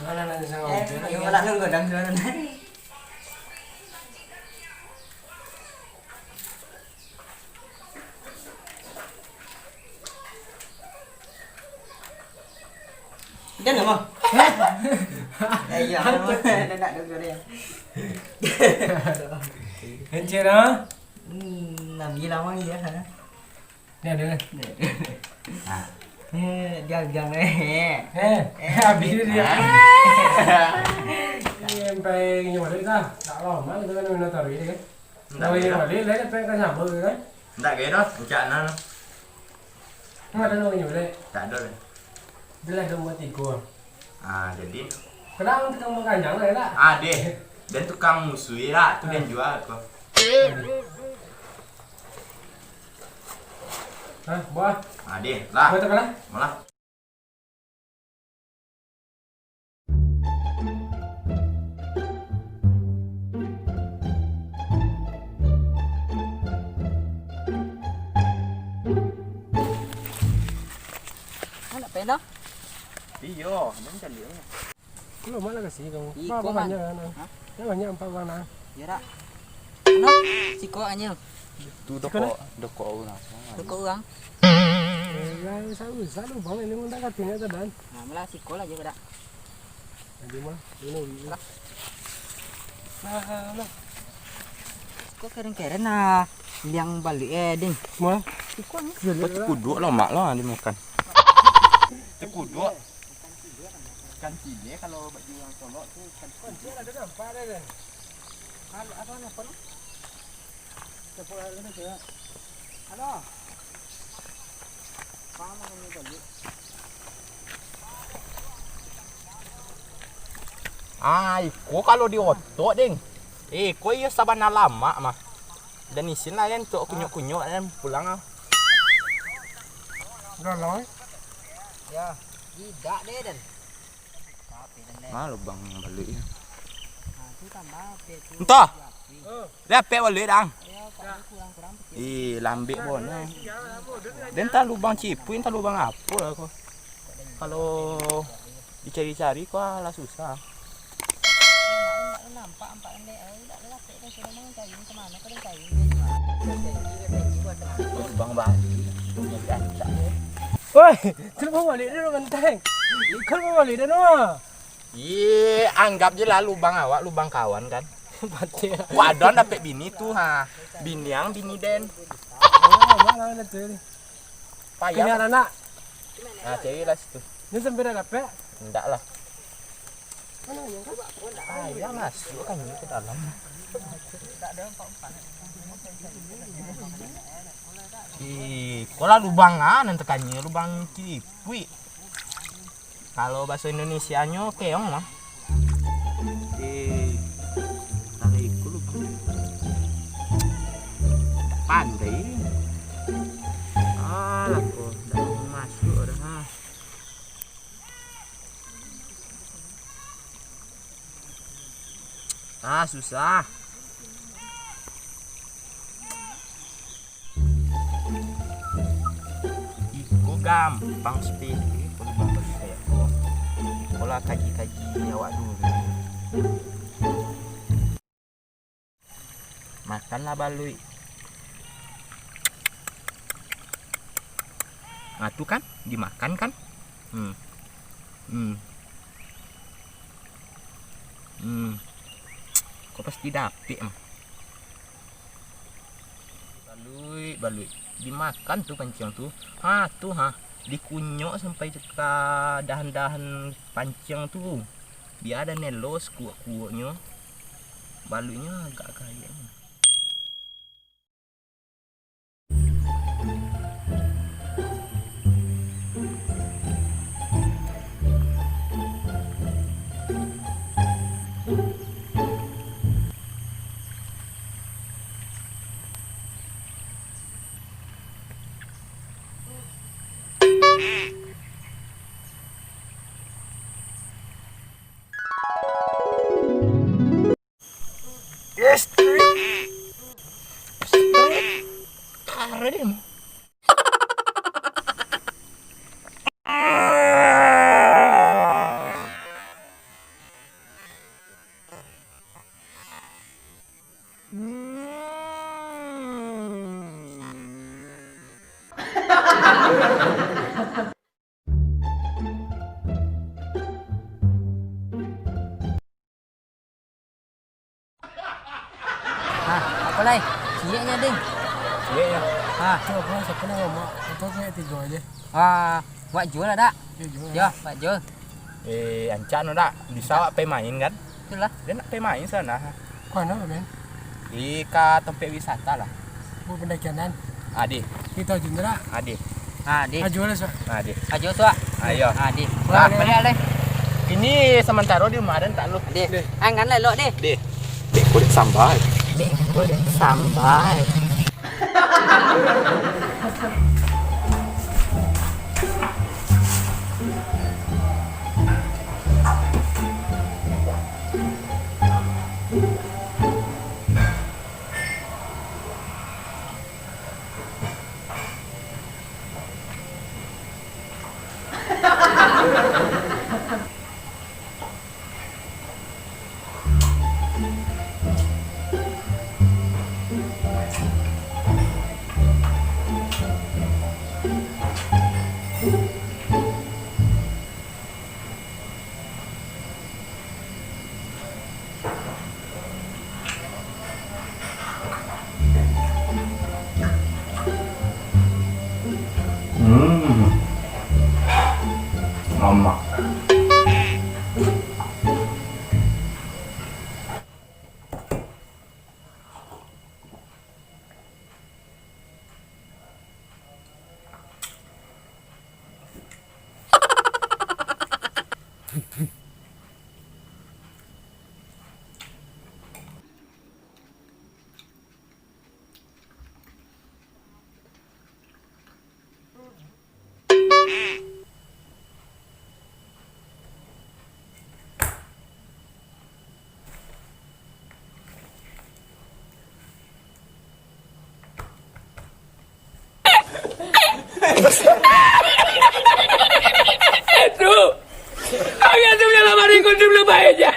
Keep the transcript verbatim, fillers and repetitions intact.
Mana nak sangat Eh, hujan lagi? Malah nunggu dalam jualan. Dah nama? Eh, iya, nama. Dah nak duduk dia. Encik dah. Hmm, Nabi lama iya, ha? Ni ada. Ni ada. Ha. Eh, dia bilang, eh. Eh, habis dia. Ha. Ni sampai nyo balik dah. Tak lama kita kan minum tadi kan. Ndak Tahu balik yang dah. Balik, lain apa yang kau sambung kan? Ndak balik dah, puncak nan. Mana nak nyo balik? Tak ada lah. Jelas dong buat tigo. Ah, jadi. Kenapa tukang makan jangan lah? Ah, deh. Dan tukang musuh lah, tu dan jual tu. Hah, buah? Ah, deh, lah. Buah tu lah? Malah. Anak pena? Iyo, dan caliak. Kalau mak lah kasih kamu. Iko, Bah, Bang. Banyak, nah. Hah? Dah banyak empat bang, nah. Yo, dak. Nah, siko anyo. Tu dokok, dokok urang. Dokok urang. Eh, lah, usah, usah lu, Bang. Ini mun tak katanya tu, Dan. Nah, malah siko lah je, dak. Jadi mah, ini. Lah. Nah, nah. Siko keren-keren, nah. Liang balik, eh, ding. Mah? Siko ni. Kau cekuduk lah, mak lah, dia makan. Cekuduk. Ikan cile kalau bagi urang Solok tu ikan cile. Ada nampak ada, kan? Halo, apa, apa tu? Tepuk air kena je. Halo. Paham aku ni balik. Ah, iko kalau di otok, ding. Eh, iko iyo sabana lamak mah. Dan isin lah kan, tok kunyuk-kunyuk kan pulang ah. Udah lah, eh. Ya, tidak deh, Dan. Mana lubang yang balik ya? Entah. Dia apek balik, dang. Ih, lambek pun. Dia entah lubang ciput, entah lubang apa lah ko. Kalau dicari-cari ko lah susah. Lubang balik. Woi, tu lubang balik dia, Banteng. Ikut lubang balik dia, no. Iye, anggap je lah lubang awak, lubang kawan kan. Pati. Wah, ado dapek bini tu, ha. Bini ang, bini den. Payah. Punya anak. Nah, carilah situ. Ini sampai dah dapek? Ndak lah. Payah masuk kan ini ke dalam. Ih, ko lah lubang ah, nan takanya lubang cipuik. Kalau bahaso Indonesianyo keong mah. Eh, tarik dulu, Bang. Pandai. Alah, ko dak masuk dah. Ah, susah. Iko gampang, sepele, kalau bang besek ko. Ko lah kaji-kaji awak dulu. Makanlah baluik. Nah, tu kan, dimakan kan? Hmm. Hmm. Hmm. Ko pasti dapek mah. Baluik, baluik. Dimakan tu panciang tu. Ha, tu ha. Dikunyok sampai ka dahan-dahan panciang tu. Bia ado nelo sakuak-kuaknyo. Baluiknyo agak-agak. Istri. Apo lai? Ciek nyo, Ding. Ciek nyo. Ha. Tu apo, siapo namo mak? Atau kayak tigo aja? Ah, buat jual lah, Dak? Yo, jual. Yo, buat jual. Eh, ancak no, Dak. Bisa awak pai main, kan? Itulah. Dia nak pai main sana. Kuana, men? Di ka tampek wisata lah. Buat pendakian, kan? Ade. Kita jun, Dak? Ade. Ah, di. Ajo lah, Suak. Ah, di. Ajo, Suak. Ayo. Ah, di. Nah, baliak lai. Ini sementaro di rumah dan tak lu. Di. Di. Angan lah, lok, di. Di. Dek kulit sambal. Dek kulit sambal. Hmm. Mamak. Aduh. Agak tu dalam hari kau tu belum baik je.